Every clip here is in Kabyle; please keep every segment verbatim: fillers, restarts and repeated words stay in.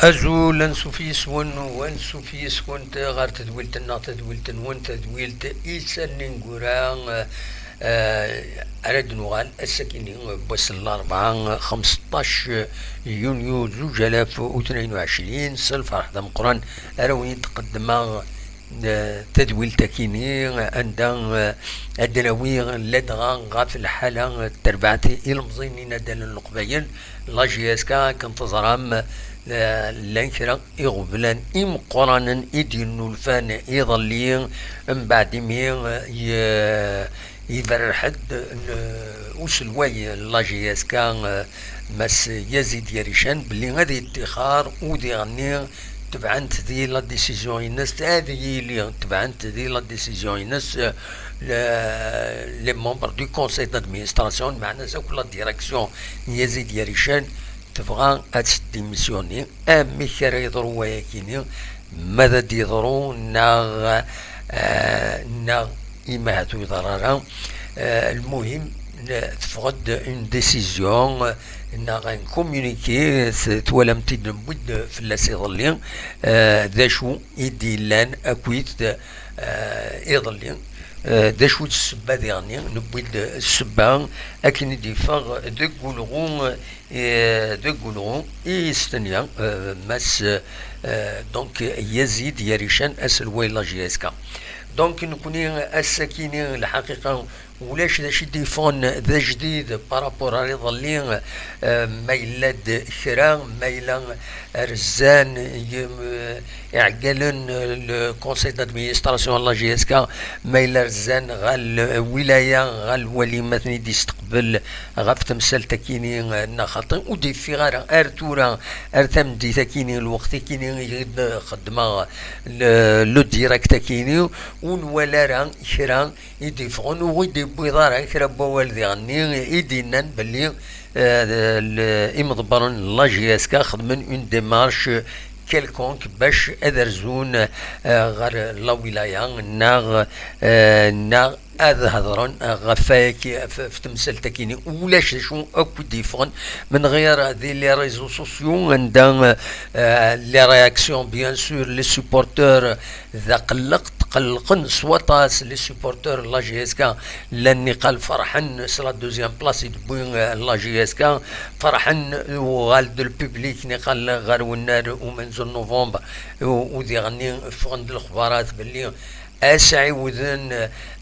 Azul, ansuf yis-wen u ansuf yis-kent ɣer tedwilt-nneɣ, tadwilt-nwen, tadwilt Isallen Ineggura. Eh, ara d-nuɣal ass-akini n wass n larebɛa, xemseṭṭac yunyu zuǧ alaf u tnayen u ɛecrin, s lferḥ d ameqqran ara wen-d-qeddmeɣ eh, tadwilt-akini, anda eh, ad d-nawi ladɣa ɣef lḥala n terbaɛt ilemẓiyen inaddalen n Leqbayel, la J S K, akken teẓram, eh, llan kra iɣeblan imeqqranen i d-yennulfan iḍelli, mbeɛd imi eh, ye- Iberreḥ-d n-, uselway n la J S K, eh, Mass Yazid Yarican, belli ad yettixar u diɣenni tebɛent di la décision-ines, ad yili tebɛent di la décision-ines, eh, le-, les membres du conseil d'administration, meɛna akk la direction n Yazid Yarican tebɣa ad teddémissionner. Amek ara yeḍru wayakini? Ma ad d-yeḍru neɣ, eh, neɣ imi ahat ur yeḍra ara. Eh, lmuhim, n-, teffeɣ-d une décision, eh, neɣ un communiqué, s-, twalam-t-id, newwi-d fell-as iḍelli, eh, d acu i d-yellan akkit, eh, iḍelli. Eh, d acu d ssebba diɣenni? Newwi-d ssebba akken i d-yeffeɣ deg ulɣu, eh, deg ulɣu i yestenya, eh, Mass, eh, donc, Yazid Yarican, aselway n la J S K. Donc, nekni ass-akini, lḥaqiqa, ulac d acu i d-yeffɣen d ajdid par rapport ar iḍelli, eh, ma yella-d kra, ma yella rzan, yem-, iɛeggalen, eh, le conseil d'administration n la J S K, ma yella rzan ɣer lwilaya, ɣer lwali, ma ten-id-yesteqbel ɣef temsalt-akini, eh, neɣ xaṭi, ur d-yeffiɣ ara ar tura, ar tameddit-akini, lweqt-akini i d-xeddmeɣ le, le direct-akini, ur nwala ara kra i d-yeffɣen, ur d-yewwiḍ ara kra n wawal diɣenni i d-yennan belli eh, le-, imḍebbren n la J S K xedmen une démarche quelconque bac ad rzun, eh, ɣer la wilaya neɣ, eh, neɣ ad hedren, eh, ɣef ayaki-, ɣef, ɣef temsalt-akini. Ulac d acu akk i d-yeffɣen, menɣir di les réseaux sociaux anda, eh, les réactions, bien sûr, les supporters d aqelleq, tqellqen s waṭas les supporters n la J S K, llan niqal ferḥen s la deuxième place i d-tewwi, eh, la J S K, ferḥen, uɣal-d le public niqal ɣer wennar umenzu n novembre, u, u diɣenni ffɣen-d lexbarat belli ad s-ɛiwden,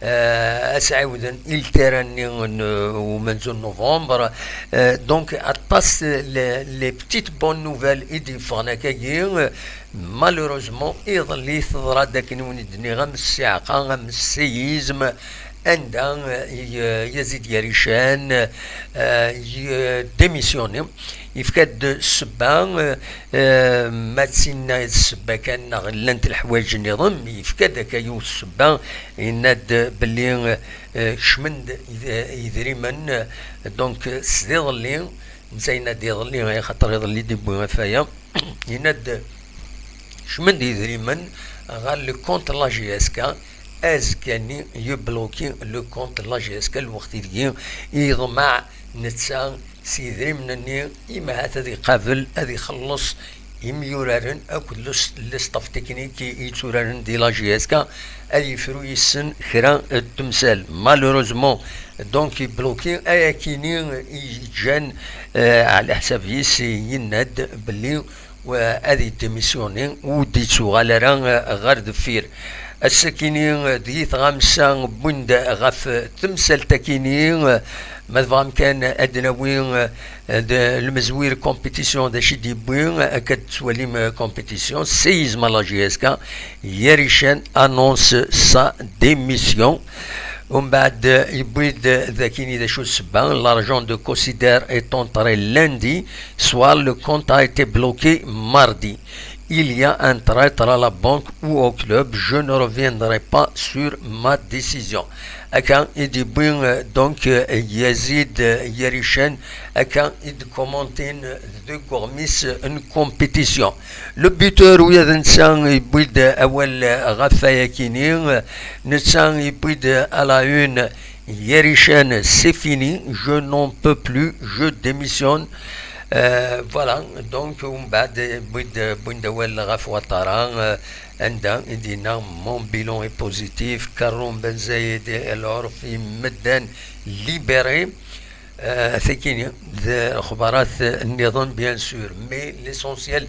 eh, ad s-ɛiwden i ltira-nni n, eh, umenzu n novembre. Eh, donc, aṭas les, les petites bonnes nouvelles i d-yeffɣen akkagi, eh, Malheureusement, iḍelli teḍra-d akken i wen-d-nniɣ am ssiɛqa, am séisme, anda, eh, y-, Yazid Yarican, eh, y-, démissionné. Yefka-d ssebba, eh, eh, ma d tinna d ssebba kan neɣ llant leḥwayeǧ nniḍen, yefka-d akka yiwet ssebba, yenna-d belli, eh, kecmen-d id-, idrimen, donc s iḍelli, netta yenna-d iḍelli, axaṭer iḍelli d-yewwi ɣef waya. Yenna-d kecmen-d idrimen ɣer le compte la J S K, azekka-nni yebluki le compte la J S K, lweqt ideg yeḍmeɛ netta s idrimen-nni, imi ahat ad iqabel, ad ixelleṣ imyuraren akked le, le staff technique i, i yetturaren di la J S K, ad yefru yis-sen kra n temsal. Malheureusement, donc, yebluki ayakini i yeǧǧan, eh, ɛla ḥsab-is, yenna-d belli wa ad yedémissionné, ur d-yettuɣal ara, eh, ɣer deffir. Ass-akini, eh, di tɣamsa wwin-d ɣef temsalt-akini, eh, ma tebɣam kan ad d-nawi, eh, d lmezwir compétition d acu i d-yewwi, eh, akka d-tettwalim, eh, compétition, séisme à la J S K, Yarican annonce sa démission. Umbeɛd yewwi-d d akini d acu ssebba: l'argent de Considère est entré lundi soir, le compte a été bloqué mardi. Il y a un traître à la banque ou au club, je ne reviendrai pas sur ma décision. Akka i d-yewwi, euh, donc, euh, Yazid, euh, Yarichen, akka i d-commentin, euh, deg uɣmis, euh, n compétition. Le buteur, ula d netta yewwi-d awal, euh, ɣef wayakini, euh, netta yewwi-d à la une: Yarichen, c'est fini, je n'en peux plus, je démissionne. Euh, voilà, donc, umbeɛd, euh, wwin-d, wwin-d awal ɣef Ouattara, euh, anda i d-yenna: mon bilan est positif, Karoum Benzaïed et Elorfi, medden libérés. Euh, tagini d lexbarat nniḍen, bien sûr, mais l'essentiel,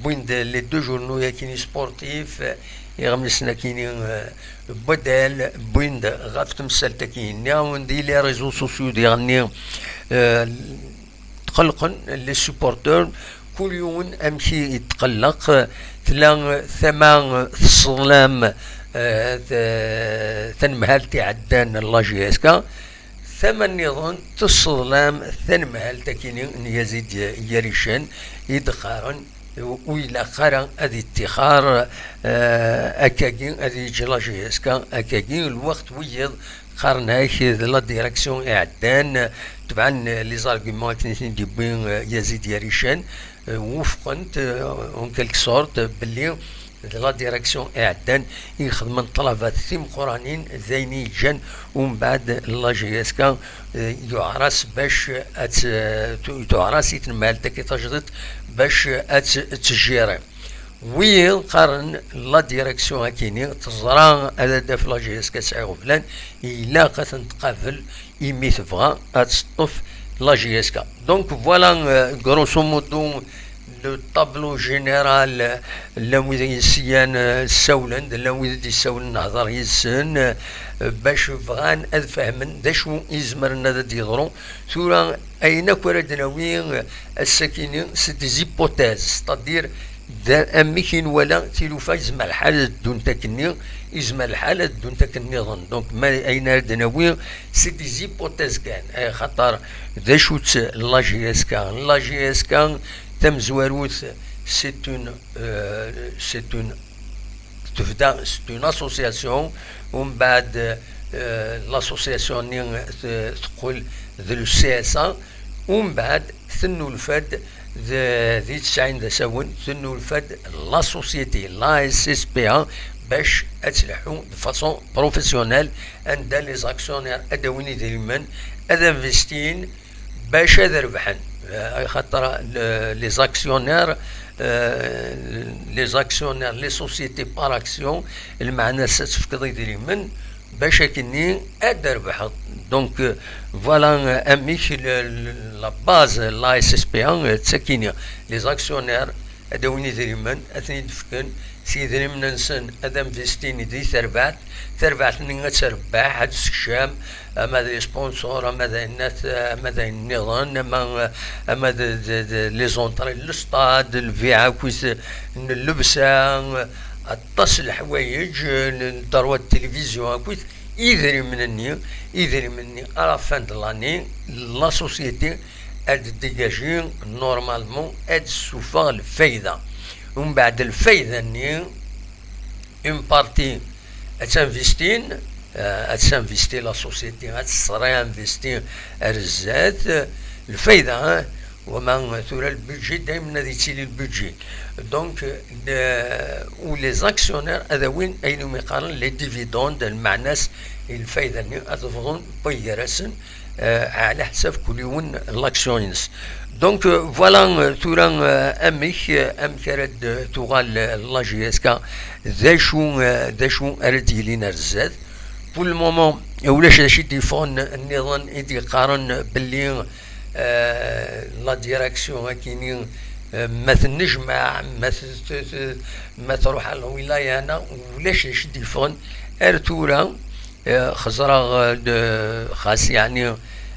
wwin-d les deux journaux yakini sportifs, euh, iɣmisen akini, euh, n waddal, wwin-d ɣef temsalt akini. Nniɣ-awen di les réseaux sociaux diɣenni, euh, tqellqen les supporters, kul yiwen amek i yetqelleq. Tella tama tesseḍlam, eh, t-, tanemhalt iɛeddan n la J S K, tama nniḍen tesseḍlam tanemhalt akini n Yazid Yarichen, i d-qqaren ur ilaq ara ad ittixar, eh, akkagi, ad yeǧǧ la J S K akkagi, lweqt wiyiḍ qqaren-ak d la direction iɛeddan, tebɛen les arguments akken i ten-id-yewwi, euh, Yazid Yarichen, euh, wufqent, euh, en quelque sorte, belli d la direction iɛeddan i ixedmen ṭṭlabat timeqqranin, d ayen i yeǧǧan umbeɛd la J S K, euh, yuɛer-as bac ad tt-, tu-, tuɛer-as i tnemhalt-agi tajdiṭ bac ad tt-, tt-tjiri. Wiyiḍ qqaren la direction akini teẓra ad d-taf la J S K tesɛa iɣeblan, ilaq ad ten-tqabel imi tebɣa ad teṭṭef la J S K. Donc voilà, euh, grosso modo, le tableau général, euh, llan wid i yessyan, euh, ssawlen, llan wid i d-yessawlen nehḍer yid-sen, euh, bac bɣan ad fehmen d acu i izemren ad d-yeḍru. Tura, ayen akk ara d-nawi, euh, ass-akini, c'est des hypothèses, c'est-à-dire d amek i nwala tilufa, yezmer lḥal ad ddunt akkenni, yezmer lḥal ad ddunt akken nniḍen. Donc, ma, ayen ara d-nawi, c'est des hypothèses kan, axaṭer d acu-tt la J S K? La J S K tamezwarut, c'est une, euh, c'est une, tebda, c'est une association, umbeɛd, euh, l'association-nni, euh, teqqel d le C S A, umbeɛd tennulfa-d d, di tesɛin d asawen, tennulfa-d la société, la S S P A, bac ad tleḥḥu de façon professionnelle, anda les actionnaires ad d-awin idrimen, ad investin, bac ad rebḥen. Eh, axaṭer, le-, les actionnaires, eh, les actionnaires, les sociétés par action, lmeɛna-s ad tefkeḍ idrimen, bac akkenni ad d-rebḥeḍ. Donc, euh, voilà, euh, amek le-, le-, la base, la S S P A, euh, d takkini. Les actionnaires ad d-awin idrimen, ad ten-id-fken, s yidrimen-nsen ad investin di terbaɛt, tarbaɛt-nni ad terbeḥ, ad d-tekcem, ama d sponsor, ama d ayen-, ama d ayen nniḍen, ama, ama d, d, d, les entrées n lestad, lbiɛ akkit n llebsa, aṭas n leḥwayeǧ, n, n terwa de télévision akkit idrimen-nni, idrimen-nni, à la fin de l'année, la société ad d-dégager normalement, ad d-tessufeɣ lfayda. Umbeɛd lfayda-nni, une partie ad tinvesti, euh, ad tinvesti la société, ad tt-réinvesti ar zdat, lfayda, hein, wama tura le budget, daymen ad yettili le budget. Donc, euh, ou les actionnaires ad awin ayen umi qqaren les dividendes, lmeɛna-s lfayda-nni ad bḍun wway gar-asen, euh, ɛla ḥsab kul yiwen l'action-ines. Donc, euh, voilà, euh, tura, euh, amek, euh, amek ara d-tuɣal, euh, la J S K, d acu, euh, d acu ara d-yilin ar zdat. Pour le moment, ulac d acu i d-yeffɣen nniḍen i d-yeqqaren belli, euh, la direction akini, euh, ma tennejmaɛ, ma t-, t-, t-, ma truḥ ɣer lwilaya, neɣ ulac d acu i d-yeffɣen ar tura. Eh, xeẓreɣ, eh, d-, xas yeɛni,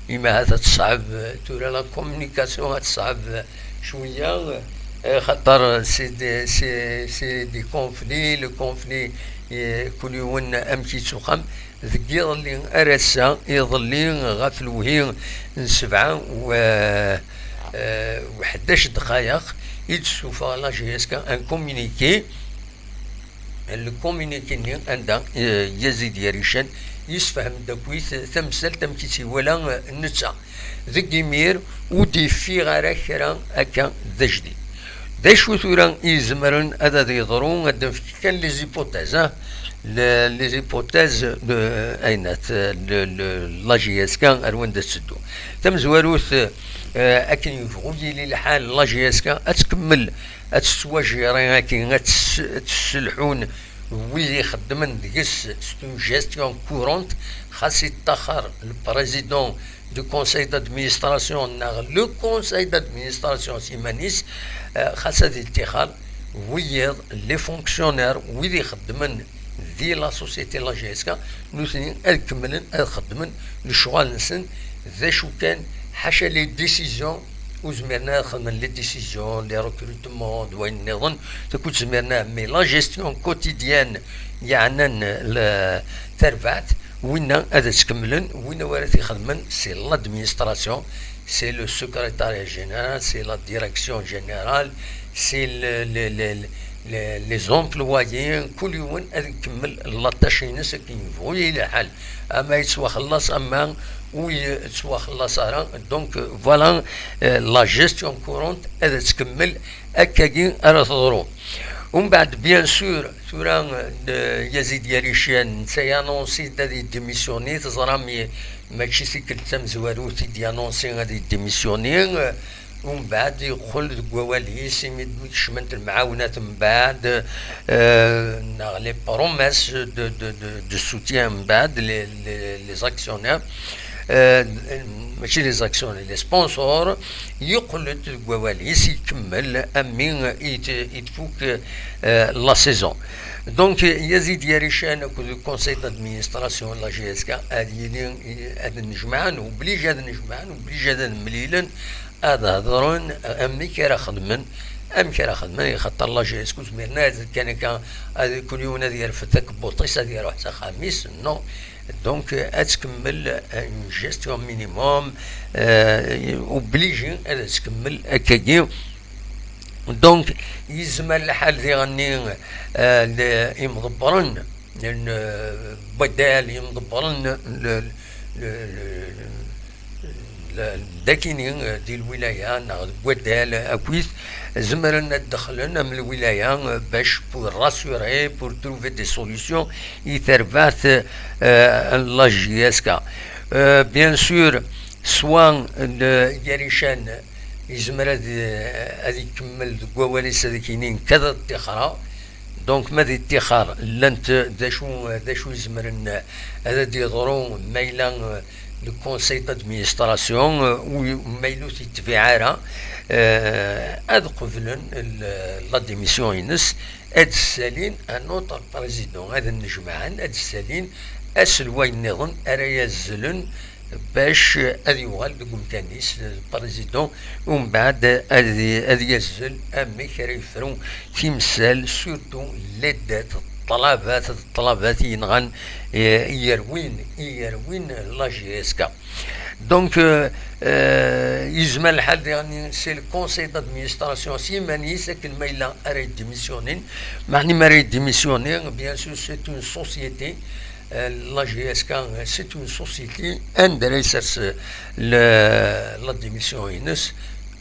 imi ahat ad teṣɛeb, eh, tura la communication ad teṣɛeb, eh, cwiya, eh, Axaṭer c'est des, c'est, c'est des conflits, le conflit, eh, kul yiwen amek yettuxxam. Deg yiḍelli ar ass-a, iḍelli ɣef lewhi n sebɛa u, eh, u ḥdac ddqayeq, i d-tessufeɣ la J S K un communiqué. Le communiqué-nni anda, eh, Yazid Yarican yessefhem-d akkit tamsalt amek i tt-iwala, eh, netta. Deg imir ur d-yeffiɣ ara kra akka d ajdid. D acu tura i izemren ad, ad yeḍru? Ad d-nefk kan les hypothèses, ah, le, les hypothèses de, eh, aynat, eh, le, le, la J S K ar wanda tetteddu. Tamezwarut, eh, akken yebɣu yili lḥal, la J S K ad tkemmel ad tettwajiri akken ad tes-, ad tesselḥun wid ixeddmen deg-s, c'est une gestion courante, xas iṭṭaxer le président du conseil d'administration neɣ le conseil d'administration s iman-is, eh, xas ad iṭṭixer wiyiḍ, les fonctionnaires, wid ixeddmen di la société la J S K, nutni ad kemmlen ad xeddmen lecɣal-nsen d acu kan, ḥaca les décisions ur zmiren ad xedmen les décisions, les recrutements d wayen nniḍen, takut zmiren, mais la gestion quotidienne yeɛnan le, tarbaɛt, winna ad tt-kemmlen, winna wara t-ixedmen, c'est l'administration, c'est le secrétariat général, c'est la direction générale, c'est le, le, le, le, les employés, kul yiwen ad ikemmel la tâche-ines akken yebɣu yili lḥal. Ama yettwaxellas, ama ur yettwaxellas ara. Donc, euh, voilà, euh, la gestion courante ad tkemmel akkagi ara teḍru. Umbeɛd, bien sûr, tura, euh, Yazid Yarican, netta yanonsi-d ad yedimisyuni, teẓram, ye-, mačči tikkelt tamezwarut i d-yanonsi ad yedimisyuni, euh, umbeɛd yeqqel deg wawal-is, imi d-, kecment lemɛawnat mbeɛd, euh, neɣ les promesses de, de, de, de soutien mbeɛd, les, les, les actionnaires, euh, mačči les actionnaires, les sponsors, yeqqel-d deg wawal-is, ikemmel, ami i t-, i tfuk, euh, la saison. Donc, Yazid Yarican akked le conseil d'administration n la J S K ad yili, ad nnejmaɛen, obligé ad nnejmaɛen, obligé ad mlilen, ad hedren amek ara xedmen, amek ara xedmen, ixaṭer la J S K ur zmiren ad kan akka, ad kul yiwen ad yerfed takebbuḍt-is, ad iruḥ s axxam-is, non. Donc, ad tkemmel une gestion minimum, euh, obligé ad tkemmel akkagi. Donc, yezmer lḥal diɣenni, euh, le, imḍebbren, n, euh, Wadal, imḍebbren, le, le, le, le, dakini, euh, di lwilaya, neɣ deg Wadal, akkit, zemren ad dexlen am lwilaya, euh, bac pour rassurer, pour trouver des solutions i terbaɛt, euh, n la J S K. Euh, bien sûr, soit, euh, Yarican, yezmer ad, ad ikemmel deg wawal-is, ad ak-yini nekk ad ṭṭixreɣ. Donc, ma d iṭṭixer, llant d acu, d acu izemren ad d-yeḍru ma yella, euh, le conseil d'administration, euh, u ma yella ur t-yetbiɛ ara, euh, ad qeblen l-, la démission-ines, ad ssalin un autre président, ad nnejmaɛen, ad ssalin aselway nniḍen ara yazzlen bac ad yuɣal deg umkan-is, le président, umbeɛd ad, ad yazzel amek ara yefru timsal, surtout les dettes, ṭṭlabat, ṭṭlabat yenɣan, eh, i yerwin, i yerwin la J S K. Donc, euh, euh, yezmer lḥal diɣenni, c'est le conseil d'administration s yiman-is akken ma yella ara yeddimisyonin. Meɛni ma ara yeddimisyonin, bien sûr, c'est une société, euh, la J S K, c'est une société, anda ara yessers, euh, le, la démission-ines.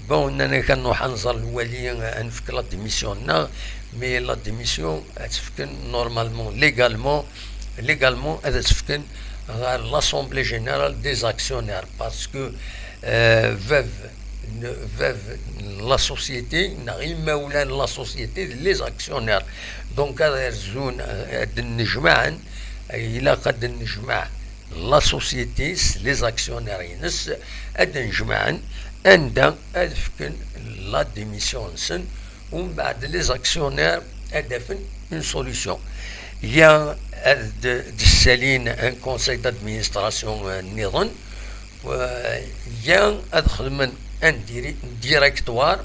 Bon, nnan-ak ad nruḥ ad nẓer lwali, ad nefk la démission-nneɣ, mais la démission ad tt-fken normalement, légalement, légalement ad tt-fken ɣer l'Assemblée Générale des Actionnaires, parce que, euh, bab, bab la société, neɣ imawlan la société, les actionnaires. Donc, ad rzun, ad nnejmaɛen, ilaq ad nnejmaɛ la société s les actionnaires-ines, ad nnejmaɛen anda ad fken la démission-nsen, umbeɛd les actionnaires ad d-afen une solution. Ya ad d-, d-ssalin un conseil d'administration, euh, nniḍen, euh, ya ad xedmen un diri-, directoire,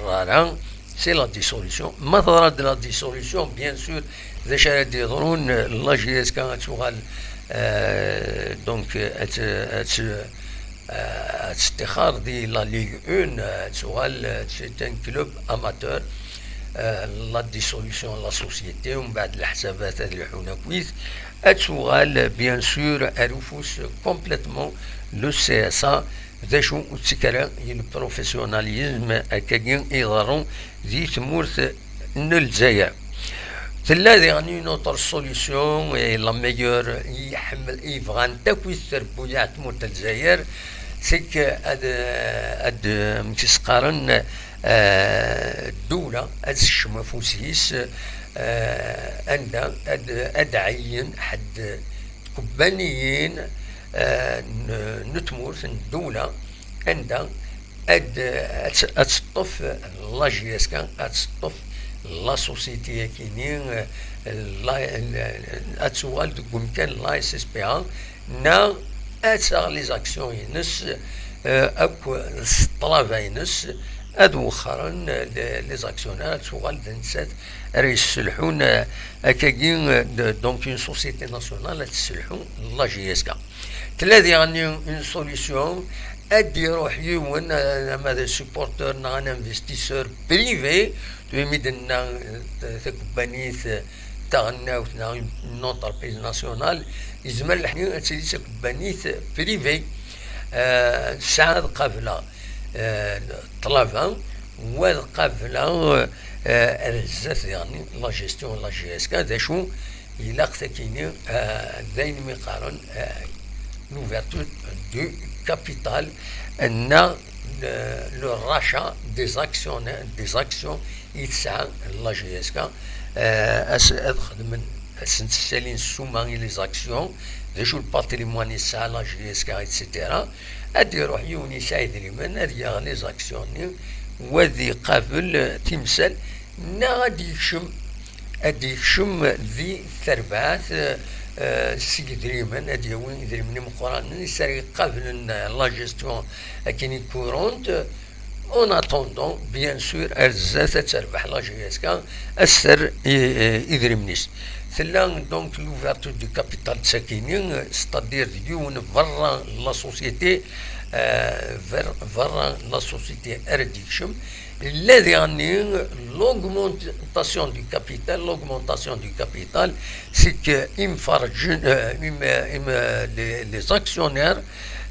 teḍra ara, c'est la dissolution. Ma teḍra-d la dissolution, bien sûr, d acu ara d-yeḍrun, la J S K ad tuɣal, euh, donc, ad, ad, euh, ad tettixer di la Ligue un, euh, ad tuɣal, euh, c'est un club amateur. Euh, la dissolution n la société, umbeɛd leḥsabat ad leḥḥun akkit, ad tuɣal, bien sûr, ar ufus complètement le C S A, d acu ur ttekk ara i le professionnalisme akkagi i iḍerrun di tmurt n Lezzayer. Tella diɣen une autre solution, et la meilleure, i iḥemmel, i bɣan takk wid trebbuyaɛ tmurt n Lezzayer, c'est que ad, ad, amek i s-qqaren, euh, ddewla ad sekcem afus-is, euh, anda ad, ad ɛeyyen ḥedd tkebbaniyin, euh, n, n tmurt n ddewla, anda ad, ad, ad teṭṭef la J S K, ad teṭṭef la société akini, euh, la, ad tuɣal deg umkan la S S P A, neɣ ad taɣ les actions-ines, euh, akk s ṭṭlaba-ines, ad wexxren, euh, les, les actionnaires, ad tuɣal d nettat ara yesselḥun, euh, akkagi, euh, de, donc une société nationale ad tesselḥu la J S K. Tella diɣen une solution, ad d-iruḥ yiwen, euh, ama d supporteur neɣ un investisseur privé, imi d-nenna, euh, takebbanit, euh, taɣelnawt neɣ une entreprise nationale, yezmer lḥal ad tili d takebbanit privée, euh, tesɛa ad qableɣ, euh, ṭṭlaba, wa ad qableɣ, euh, ar zdat diɣen la gestion n la J S K, d acu ilaq takini, euh, d ayen mi qqaren, euh, l'ouverture du capital, neɣ le, le rachat des actions, des actions i tesɛa la J S K, euh, as-, ad xedmen, ad sent-ssalin ssuma i les actions, d acu le patrimoine i tesɛa la J S K, et cetera. Ad d-iruḥ yiwen yesɛa idrimen, ad yaɣ les actions-nni, wa ad iqabel, euh, timsal, neɣ ad d-yekcem, ad d-yekcem di terbaɛt, euh, euh, seg idrimen, ad d-yawi idrimen imeqqranen, is ara iqablen, euh, la gestion akini courante. En attendant, bien sûr, ar zdat ad terbeḥ la J S K, ad s-terr i, i, idrimen-is. Tella donc l'ouverture du capital d takini, c'est-à-dire d yiwen berra la société, euh, ver-, berra la société ara d-yekcem. Tella diɣenni l'augmentation du capital, l'augmentation du capital, c'est que imferrǧen, euh, im-, im-, les, les actionnaires,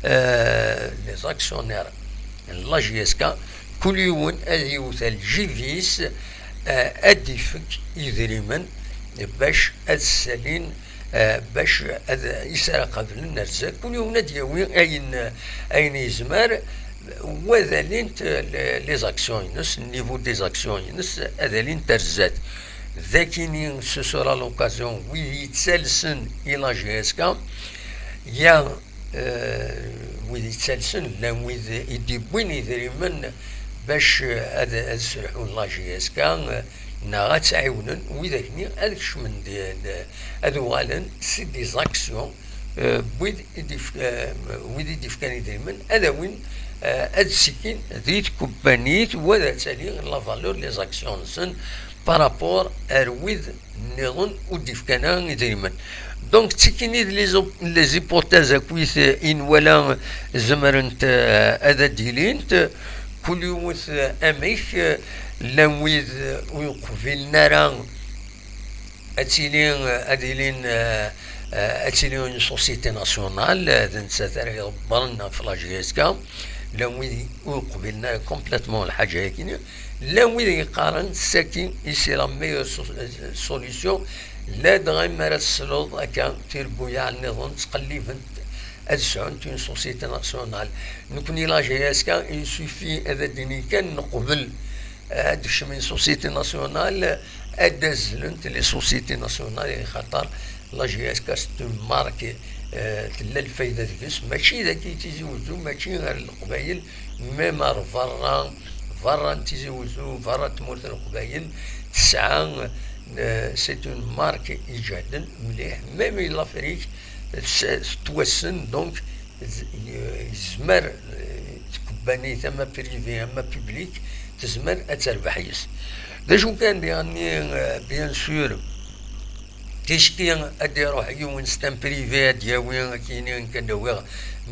euh, les actionnaires n la J S K, kul yiwen ad yewwet lǧib-is, eh, ad d-ifek idrimen bac ad ssalin, eh, bac ad, is ara qablen ar zdat, kul yiwen ad d-yawi ayen, ayen yezmer, wa ad alint, eh, les actions-ines, niveau des actions-ines, ad alint ar zdat. D akini, ce sera l'occasion, wid yettalsen i la J S K, ya, eh, wid yettalsen, llan wid i d-iwwin idrimen bac, eh, ad, ad sselḥun la J S K, eh, neɣ ad tt-ɛiwnen, widak-nni ad kecmen di, di, ad uɣalen c'est des actions, eh, wid i d-ifk-, eh, wid i d-ifkan idrimen, ad awin, eh, ad ssikkin di tkebbanit, wa ad tali la valeur les actions-nsen par rapport ar wid nniḍen ur d-ifkan ara idrimen. Donc, d tikini d les op-, les hypothèses akkit, eh, i nwala zemrent, eh, ad d-ilint, kul yiwet, eh, amek, eh, llan wid, eh, ur yeqbilen ara ad tili, eh, ad ilin, eh, eh, ad tili une société nationale, eh, d nettat ara iḍebbren ɣef la J S K, llan wid ur yeqbilen ara complètement lḥaǧa-agi, llan wid yeqqaren, saki, i c'est la meilleure so-, solution, ladɣa mi ara tesleḍ akka tirbuyaɛ nniḍen ttqellibent ad sɛunt une société nationale. Nekni la J S K, il suffit ad d-nini kan neqbel ad d-kecmen société nationale, ad d-azzlent les sociétés nationales, xaṭer la J S K c'est une marque, euh, tella lfayda deg-s, mačči dagi Tizi Wezzu, mačči ar Leqbayel, même ar berra, berra n Tizi Wezzu, berra n tmurt n Leqbayel, tesɛa, euh, c'est une marque iǧehden mliḥ, même l'Afrique tettwassen, donc yezmer, eh, tkebbanit ama privé ama public, tezmer ad terbeḥ yes. D acu kan, diɣenni, eh, bien sûr, ticki ad d-iruḥ yiwen, c'est un privé, ad d-yawi, akini kan d-awiɣ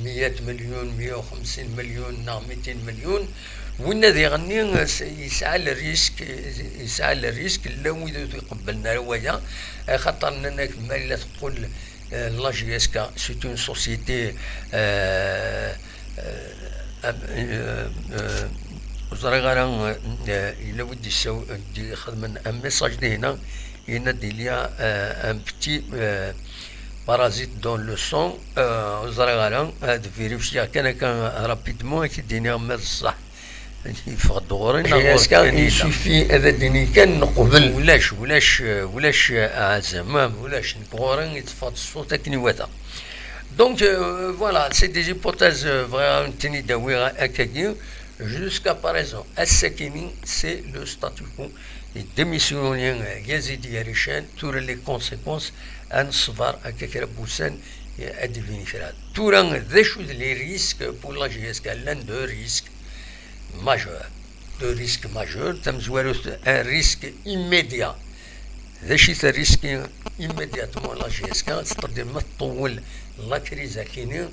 miyat milyun, miyya u xemsin milyun neɣ mitin milyun. Winna diɣenni, eh, yesɛa le risque, yesɛa le risque, llan wid ur iqebblen ara waya, axaṭer nnan-ak ma yella teqqel, euh, la J S K, c'est une société, euh, euh, euh, euh, ur ẓriɣ ara, euh, yella wid d-yessaw-, d-ixedmen un message dihna, yenna-d il y a, euh, un petit, euh, parasite dans le sang, euh, ur ẓriɣ ara, ad vérifier kan akka rapidement, ad k-id-iniɣ ma d ṣṣeḥ. Yeffeɣ-d ɣur-i neɣ ɣur-k kan yella. Il suffit ad d-nini kan neqbel. Ulac, ulac, ulac, ah, zama ulac, nekk ɣur-i yeṭṭef-d ṣṣut akken iwata. Donc, euh, voilà, c'est des hypothèses, euh, bɣiɣ ad ten-id-awiɣ akkagi. Jusqu'à présent, ass-akini, c'est le statu quo. Démissionné, euh, Yazid Yarichène, tura les conséquences, ad neṣber akka kra n wussan, euh, ad d-ibin kra. Tura, d acu d les risques pour la J S K? Llan deux risques majeurs. Deux risques majeurs. Tamezwarut, un risque immédiat. D acu-t risque immédiatement la J S K? C'est-à-dire ma tṭewwel la crise akini,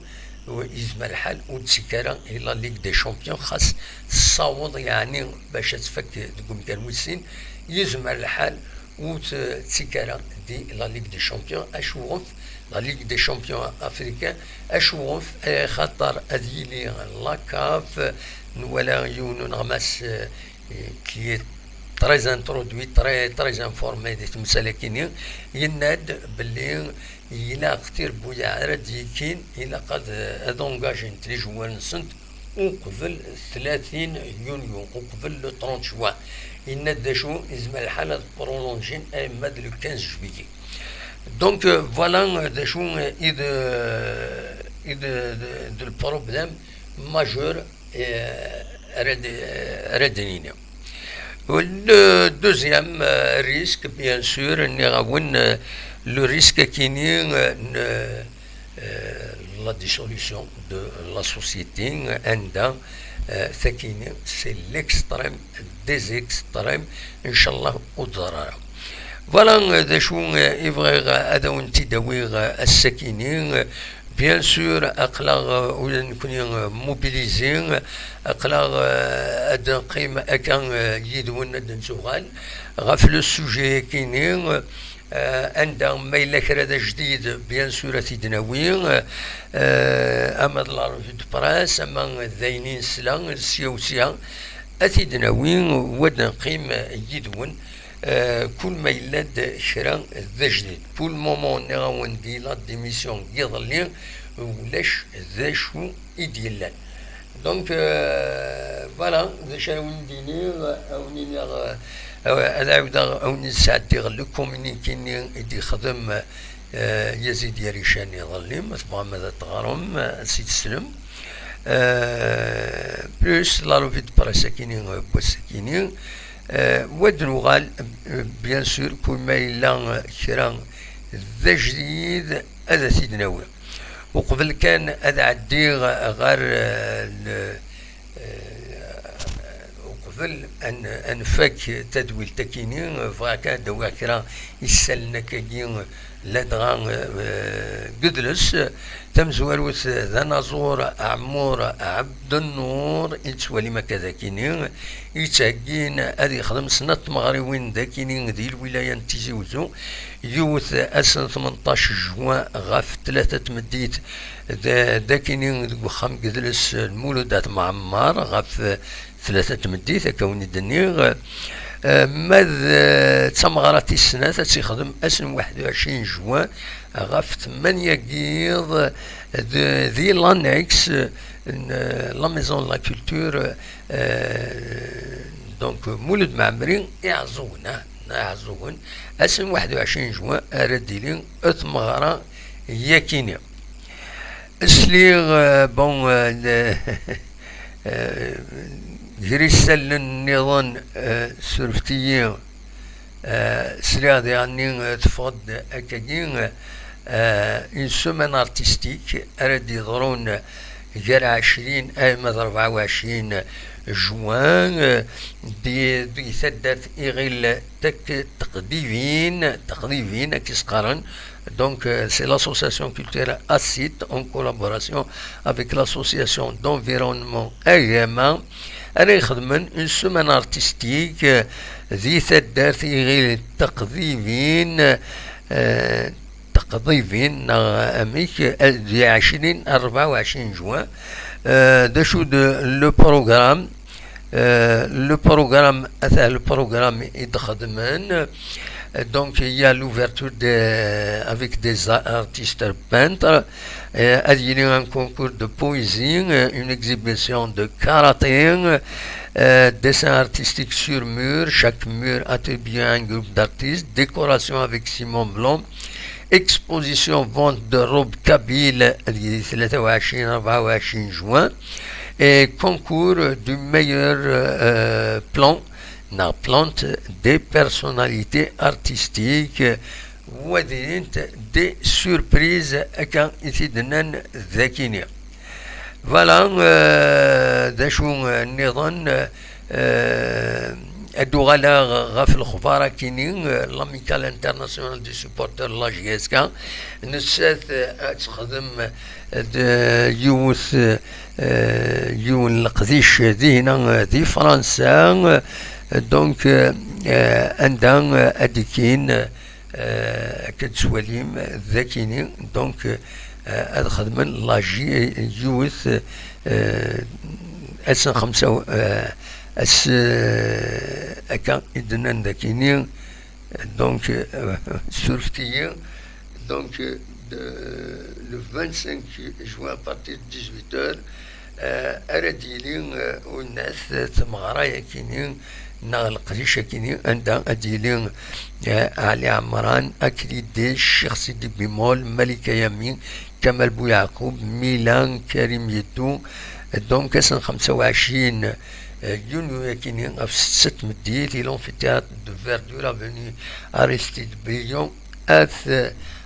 yezmer lḥal ur d-ttekki ara i la Ligue des Champions, xas tessaweḍ yeɛni bac ad tfak deg umkan wis sin, yezmer lḥal ur t-, ttekki ara di la Ligue des Champions. Acuɣef la Ligue des Champions africains? Acuɣef? Eh, xaṭer ad yili la CAF, nwala yiwen uneɣmas, eh, qui est très introduit, très, très informé di temsal-akini, yenna-d belli ilaq tirebbuyaɛ ara d-yekkin, ilaq ad, ad engagent les joueurs-nsent uqbel tlatin yunyu, uqbel le trente juin. Yenna-d d acu, yezmer lḥal ad prolongin arma d le quinze juillet. Donc, euh, voilà, euh, d acu, euh, i d, euh, i d, d, d le problème majeur, euh, ara d, euh, ara d-nini. Le deuxième, euh, risque, bien sûr, nniɣ-awen, euh, le risque akini, euh, n, euh, la dissolution de la société, anda, euh, takini, c'est l'extrême des extrêmes, inchallah, ur d-teḍra ara. Voilà, euh, d acu, euh, i bɣiɣ, euh, ad awen-t-id-awiɣ, euh, ass-akini. Euh, bien sûr, aql-aɣ, euh, ula d nekkni, euh, mobilisés, aql-aɣ, euh, ad neqqim akka, euh, yid-wen ad d-nettuɣal ɣef le sujet-akini. Euh, anda ma yella kra d ajdid, bien sûr, ad t-id-nawi, euh, ama d la revue de presse, ama d ayen i nesla, sya u sya, ad t-id-nawi, u ad neqqim yid-wen, euh, kul ma yella-d kra d ajdid. Pour le moment, nniɣ-awen di la démission n yiḍelli, ulac d acu i d-yellan. Donc, euh, voilà, d acu ara wen-d-iniɣ, ad wen-iniɣ, euh, ad ɛiwdeɣ ad wen-d-sɛeddiɣ le communiqué-nni i d-yexdem, euh, Yazid Yarichène iḍelli, ma tebɣam ad t-teɣrem, euh, ad s-teslem. Euh, plus la revue de presse akini, euh, n wass-akini. Euh, wa d-nuɣal, euh, bien sûr, kul ma yella, euh, kra d ajdid, ad t-id-nawi. Uqbel kan ad ɛeddiɣ ɣer, eh, le, eh, uqbel ad n-, ad nfak tadwilt-akini, bɣiɣ kan ad d-awiɣ kra isallen akkagi, ladɣa, eh, deg udles. Tamezwarut d anaẓur Ɛemmur Ɛebdennur, i tettwalim akka d akini, i yettheggin ad yexdem snat tmeɣriwin d akini di lwilaya n Tizi Wezzu. Yiwet ass n tmenṭac juin ɣef tlata tmeddit, d, d akini deg uxxam n yidles Lmulud At Mɛemmer ɣef tlata tmeddit, akka wen-d-nniɣ. Eh, ma d, eh, d tameɣra tis snat, ad tt-ixdem ass n waḥed u ɛecrin juin ɣef tmanya n yiḍ, d, di l'annexe n, eh, la Maison de la Culture, eh, Donc, Mulud Mɛemmri, Iɛeẓẓugen, ah, Iɛeẓẓugen, ass n waḥed u ɛecrin juin ara d-tili tmeɣra yakini. Sliɣ, euh, bon, euh, le, euh, gar isallen nniḍen, euh, surfet-iyi, euh, sliɣ diɣenni, euh, teffeɣ-d akkagi, euh, une semaine artistique ara d-yeḍrun gar ɛecrin alma d rebɛa u ɛecrin juin, euh, di, di taddart Iɣil Teqdibin, Teqdibin, akka i s-qqaren. Donc, euh, c'est l'association culturelle Assit en collaboration avec l'association d'environnement Agama. Ara ixedmen une semaine artistique, euh, di taddart Iɣil Teqdibin, euh, Teqdibin, neɣ amek, euh, di ɛecrin, rebɛa u ɛecrin juin. Euh, d acu d le programme? Euh, le programme, ata le programme i d-xedmen. Euh, donc, il y a l'ouverture de, avec des a-, artistes peintres. Euh, ad yili un concours de poésie, euh, une exhibition de karaté, euh, dessin artistique sur mur, chaque mur attribué à un groupe d'artistes, décoration avec ciment blanc, exposition vente de robes kabyles, ad yili tlata u ɛecrin, rebɛa u ɛecrin juin, et concours du meilleur, euh, plan, neɣ plante des personnalités artistiques, wa d-ilint des surprises, akka i t-id-nnan dakini. Voilà, euh, d acu, euh, nniḍen, euh, ad uɣaleɣ ɣef lexbar akini, euh, l'Amicale Internationale des Supporters de la J S K, nettat, euh, ad texdem, euh, d yiwet, euh, yiwen leqdic dihna, euh, di Fransa, euh, donc, euh, euh, anda, euh, ad d-ikkin, euh, akka d-tettwalim dakini, donc, euh, ad xedmen la J-, yiwet, euh, ass n xemsa, euh, ass, euh, akka i d-nnan dakini, donc, euh, surfet-iyi, donc, euh, de, le vingt-cinq juin à partir de dix-huit heures, euh, ara d-yili, euh, unat, euh, tmeɣra yakini, neɣ leqdic akini, anda ad d-yili, euh, Ali Ɛemran, Akli Dec, Ccix Sidi Bimol, Malika Yamin, Kamal Buyaɛqub, Milan, Karim Yeddu. Donc, ass n xemsa u ɛecrin, euh, yunyu akini, ɣef setta tmeddit, di l'amphithéâtre de Verdure, avenue Aristide Briand, at,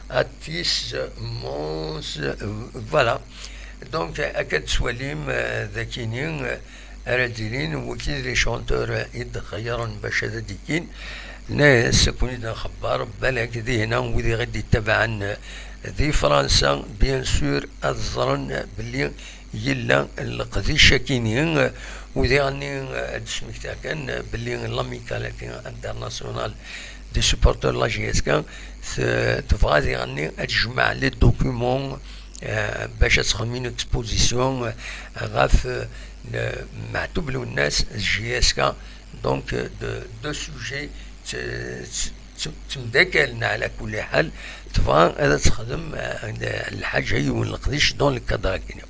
at tis Mons, euh, voilà. Donc, akka d-tettwalim, euh, dakini, euh, ara d-ilin, wigi d les chanteurs i d-xeyyren bac ad d-ikkin. Nna-yas, ad ken-id-nxebber, balak dihna wid i ɣ-d-ittabaɛen di Fransa, bien sûr, ad ẓren belli yella leqdic akini, u diɣenni ad d-smektiɣ kan belli l'Amicale internationale des supporters de la J S K t-, tebɣa diɣenni ad tejmeɛ les documents, euh, bac ad texdem une exposition, euh, ɣef, euh, Meɛtub Lwennas d J S K, donc, euh, de, deux sujets t-, t-, t-, ttemdakalen ɛla kulli ḥal, tebɣa ad texdem, euh, lḥaǧa yiwen leqdic dans le cadre-agi.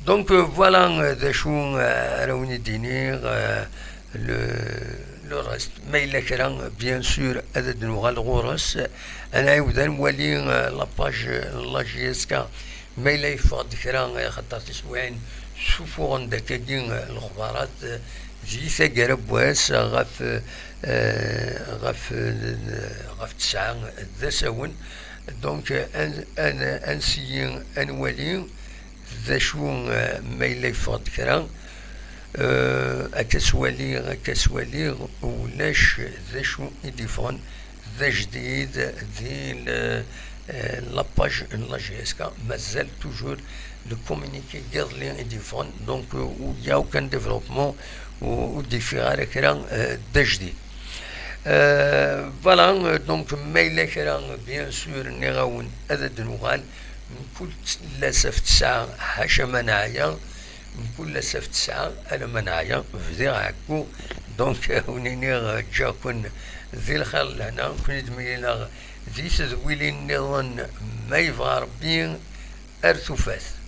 Donc, euh, voilà, euh, d acu, euh, ara wen-id-iniɣ, euh, le, le reste. Ma yella kra, bien sûr, ad d-nuɣal ɣur-s. Ad nɛiwed ad nwali, euh, la page, euh, n la J S K. Ma yella yeffeɣ-d kra, euh, xaṭer tiswiɛin ssufuɣen-d akkagi, euh, lexbarat, euh, di taggara n wass, ɣef, euh, ɣef, euh, ɣef tesɛa d asawen. Donc, euh, ad, ad, ad nsiyi ad nwali d acu, eh, ma yella yeffeɣ-d kra, eh, akka swaliɣ, akka swaliɣ, ulac d acu i d-yeffɣen d ajdid di le, eh, la page n la J S K. Mazal toujours le communiqué n yiḍelli i d-yeffɣen, donc, eh, il y a aucun développement, ur, ur d-yeffiɣ ara kra, eh, d ajdid. Euh, voilà, euh, donc, ma yella kra, bien sûr, nniɣ-awen ad d-nuɣal mkul ass ɣef tesɛa, ḥaca ma neɛya, mkul ass ɣef tesɛa, alamma neɛya, bdiɣ ɛekku. Donc, euh, ur niniɣ, euh, ǧǧiɣ-ken di lxir d lehna, ken-id-mlileɣ di tedwilin nniḍen, ma yebɣa Rebbi, ar tufat.